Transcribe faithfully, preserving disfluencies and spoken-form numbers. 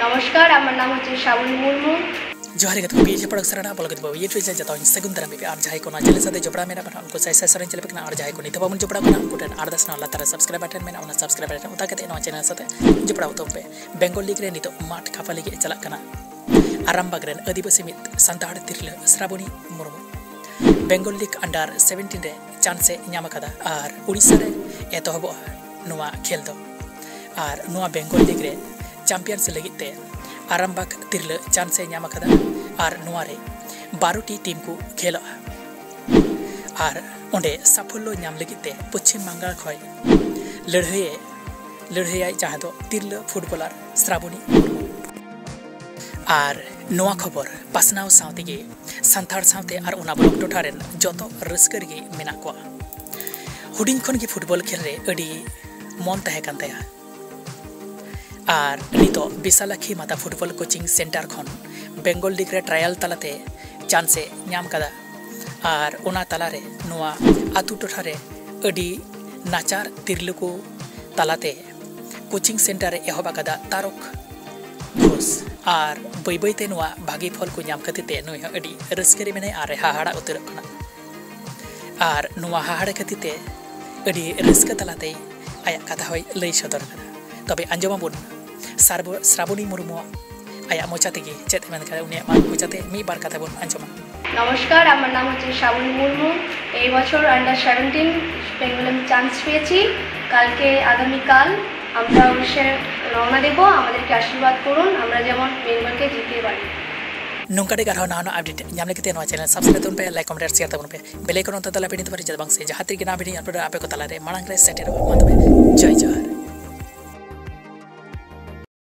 নমস্কার, আমার নাম হচ্ছে শ্রাবণী মুর্মু। ᱡᱚᱦᱟᱨ ᱜᱮ ᱜᱟᱛᱮ ᱠᱚ, ᱵᱤ ᱮᱪ ᱯᱟᱲᱟ ᱩᱥᱟᱨᱟ ᱵᱚᱞᱚ ᱜᱮ ᱵᱟᱹᱵᱩ YouTube channel ᱡᱚᱛᱚ ᱤᱧ ᱥᱟᱹᱜᱩᱱ ᱫᱟᱨᱟᱢ ᱯᱮ᱾ ᱟᱨ ᱡᱟᱦᱟᱸᱭ ᱠᱚ ᱱᱚᱣᱟ channel ᱥᱟᱶᱛᱮ ᱡᱚᱯᱲᱟᱣ ᱢᱮᱱᱟᱜ ᱵᱚᱱᱟ, ᱩᱱᱠᱩ ᱥᱟᱭ ᱥᱟᱭ ᱥᱟᱨᱦᱟᱣ ᱤᱧ ᱪᱟᱞ ᱟᱯᱮ ᱠᱟᱱᱟ᱾ ᱟᱨ ᱡᱟᱦᱟᱸᱭ ᱠᱚ ᱱᱤᱛ ᱦᱚᱸ ᱵᱟᱵᱚᱱ ᱡᱚᱯᱲᱟᱣ ᱠᱟᱱᱟ, ᱩᱱᱠᱩ ᱴᱷᱮᱱ ᱟᱨᱫᱟᱥ, ᱱᱚᱣᱟ ᱞᱟᱛᱟᱨ ᱨᱮ subscribe button ᱢᱮᱱᱟᱜᱼᱟ, ᱚᱱᱟ subscribe button ᱚᱛᱟ ᱠᱟᱛᱮ ᱱᱚᱣᱟ channel ᱥᱟᱶᱛᱮ ᱡᱚᱯᱲᱟᱣ ᱛᱟᱵᱚᱱ ᱯᱮ᱾ ᱵᱮᱝᱜᱚᱞ ᱞᱤᱜᱽ ᱨᱮ ᱱᱤᱛᱚᱜ ᱢᱟᱴᱷ ᱠᱷᱟᱯᱟ ᱞᱟᱹᱜᱤᱫ ᱪᱟᱞᱟᱜ ᱠᱟᱱᱟ ᱟᱨᱟᱢᱵᱟᱜᱽ ᱨᱮᱱ ᱟᱹᱫᱤᱵᱟᱹᱥᱤ ᱢᱤᱫ ᱥᱟᱱᱛᱟᱲ ᱛᱤᱨᱞᱟᱹ Srabani Murmu. Bengal league under seventeen ᱨᱮ chance ᱮ ᱧᱟᱢ ᱟᱠᱟᱫᱟ ᱟᱨ ᱩᱲᱤᱥᱥᱟ ᱨᱮ ᱮᱛᱚᱦᱚᱵᱚᱜᱼᱟ ᱱᱚᱣᱟ ᱠᱷᱮᱞ ᱫᱚ᱾ ᱟᱨ ᱱᱚᱣᱟ ᱵᱮᱝᱜᱚᱞ ᱞᱤᱜᱽ ᱨᱮ champions ᱞᱟᱹᱜᱤᱫ ᱛᱮ ᱟᱨᱟᱢᱵᱟᱜᱽ ᱛᱤᱨᱞᱟᱹ chance ᱮ ᱧᱟᱢ ᱟᱠᱟᱫᱟ᱾ ᱟᱨ ᱱᱚᱣᱟ ᱨᱮ ᱵᱟᱨᱚ ᱴᱤ team ᱠᱚ ᱠᱷᱮᱞᱚᱜᱼᱟ᱾ ᱟᱨ ᱚᱸᱰᱮ ᱥᱟᱯᱷᱚᱞᱞᱚ ᱧᱟᱢ ᱞᱟᱹᱜᱤᱫ ᱛᱮ ᱯᱚᱪᱷᱤᱢ ᱵᱟᱝᱜᱟᱞ ᱠᱷᱚᱱ ᱞᱟᱹᱲᱦᱟᱹᱭᱮ ᱞᱟᱹᱲᱦᱟᱹᱭᱟᱭ, ᱡᱟᱦᱟᱸ ᱫᱚ ᱛᱤᱨᱞᱟᱹ ᱯᱷᱩᱴᱵᱚᱞᱟᱨ ᱥᱨᱟᱵᱚᱱᱤ ᱢᱩᱨᱢᱩ᱾ ᱟᱨ ᱱᱚᱣᱟ ᱠᱷᱚᱵᱚᱨ ᱯᱟᱥᱱᱟᱣ ᱥᱟᱶ ᱛᱮᱜᱮ ᱥᱟᱱᱛᱟᱲ ᱥᱟᱶᱛᱮ ᱟᱨ ᱚᱱᱟ block ᱴᱚᱴᱷᱟ ᱨᱮᱱ ᱡᱚᱛᱚ ᱨᱟᱹᱥᱠᱟᱹ ᱨᱮᱜᱮ ᱢᱮᱱᱟᱜ ᱠᱚᱣᱟ᱾ ᱦᱩᱰᱤᱧ ᱠᱷᱚᱱ ᱜᱮ ᱯᱷᱩᱴᱵᱚᱞ ᱠᱷᱮᱞ ᱨᱮ ᱟᱹᱰᱤ ᱢᱚᱱ ᱛᱟᱦᱮᱸ ᱠᱟᱱ ᱛᱟᱭᱟ᱾ ᱟᱨ ᱱᱤᱛᱚᱜ ᱵᱤᱥᱟᱞᱟᱠᱷᱤ ᱢᱟᱛᱟ ᱯᱷᱩᱴᱵᱚᱞ coaching center ᱠᱷᱚᱱ ᱵᱮᱝᱜᱚᱞ ᱞᱤᱜᱽ ᱨᱮ trial ᱛᱟᱞᱟᱛᱮ chance ᱮ ᱧᱟᱢ ᱠᱟᱫᱟ᱾ ᱟᱨ ᱚᱱᱟ ᱛᱟᱞᱟᱨᱮ ᱱᱚᱣᱟ ᱟᱛᱳ ᱴᱚᱴᱷᱟ ᱨᱮ ᱟᱹᱰᱤ ᱱᱟᱪᱟᱨ ᱛᱤᱨᱞᱟᱹ ᱠᱚ ᱛᱟᱞᱟᱛᱮ coaching center ᱮ ᱮᱦᱚᱵ ᱟᱠᱟᱫᱟ ᱛᱟᱨᱚᱠ ᱜᱷᱳᱥ᱾ ᱟᱨ ᱵᱟᱹᱭ ᱵᱟᱹᱭᱛᱮ ᱱᱚᱣᱟ ᱵᱷᱟᱹᱜᱤ ᱯᱷᱚᱞ ᱠᱚ ᱧᱟᱢ ᱠᱷᱟᱹᱛᱤᱨ ᱛᱮ ᱱᱩᱭ ᱦᱚᱸ ᱟᱹᱰᱤ ᱨᱟᱹᱥᱠᱟᱹ ᱨᱮ ᱢᱮᱱᱟᱭᱟ ᱟᱨ ᱮ ᱦᱟᱦᱟᱲᱟᱜ ᱩᱛᱟᱹᱨᱚᱜ ᱠᱟᱱᱟ᱾ ᱟᱨ ᱱᱚᱣᱟ ᱦᱟᱦᱟᱲᱟ ᱠᱷᱟᱹᱛᱤᱨ ᱛᱮ ᱟᱹᱰᱤ ᱨᱟᱹᱥᱠᱟᱹ ᱛᱟᱞᱟᱛᱮ ᱟᱭᱟᱜ ᱠᱟᱛᱷᱟ ᱦᱚᱸᱭ ᱞᱟᱹᱭ ᱥᱚᱫᱚᱨ ᱠᱟᱫᱟ᱾ ᱛᱚᱵᱮ ᱟᱸᱡᱚᱢᱟᱵᱚᱱ ᱥᱟᱨᱵᱚ-, ᱥᱨᱟᱵᱚᱱᱤ ᱢᱩᱨᱢᱩᱣᱟᱜ ᱟᱭᱟᱜ ᱢᱚᱪᱟ ᱛᱮᱜᱮ ᱪᱮᱫ ᱮ ᱢᱮᱱ ᱠᱟᱫᱟ, ᱩᱱᱤᱭᱟᱜ ᱢᱟ ᱢᱚᱪᱟᱛᱮ ᱢᱤᱫ ᱵᱟᱨ ᱠᱟᱛᱷᱟ ᱵᱚᱱ ᱟᱸᱡᱚᱢᱟ᱾ নমস্কার, আমার নাম হচ্ছে শ্রাবণী মুর্মু। এই বছর under seventeen বেঙ্গলে আমি চান্স পেয়েছি। কালকে, আগামীকাল আমরা উড়িষ্যায় রওনা দেব। আমাদেরকে আশীর্বাদ করুন, আমরা যেমন বেঙ্গলকে জিততে পারি। ᱱᱚᱝᱠᱟ ᱜᱮ ᱟᱨᱦᱚᱸ ᱱᱟᱣᱟ ᱱᱟᱣᱟ update ᱧᱟᱢ ᱞᱟᱹᱜᱤᱫ ᱛᱮ ᱱᱚᱣᱟ channel subscribe ᱛᱟᱵᱚᱱ ᱯᱮ, like, comment, share ᱛᱟᱵᱚᱱ ᱯᱮ, bell icon ᱚᱱᱛᱮ ᱫᱚ ᱟᱞᱚ ᱯᱮ ᱦᱤᱲᱤᱧ ᱛᱟᱵᱚᱱᱟ, ᱪᱮᱫᱟᱜ ᱵᱟᱝ ᱥᱮ ᱡᱟᱦᱟᱸ ᱛᱤᱨᱮᱜᱮ ᱱᱟᱣᱟ video upload ᱟᱯᱮ ᱠᱚ ᱛᱟᱞᱟᱨᱮ ᱢᱟᱲᱟᱝ ᱨᱮ ᱥᱮᱴᱮᱨᱚᱜᱼᱟ᱾ ᱢᱟ ᱛᱚᱵᱮ, ᱡᱚᱭ ᱡᱚᱦᱟᱨ᱾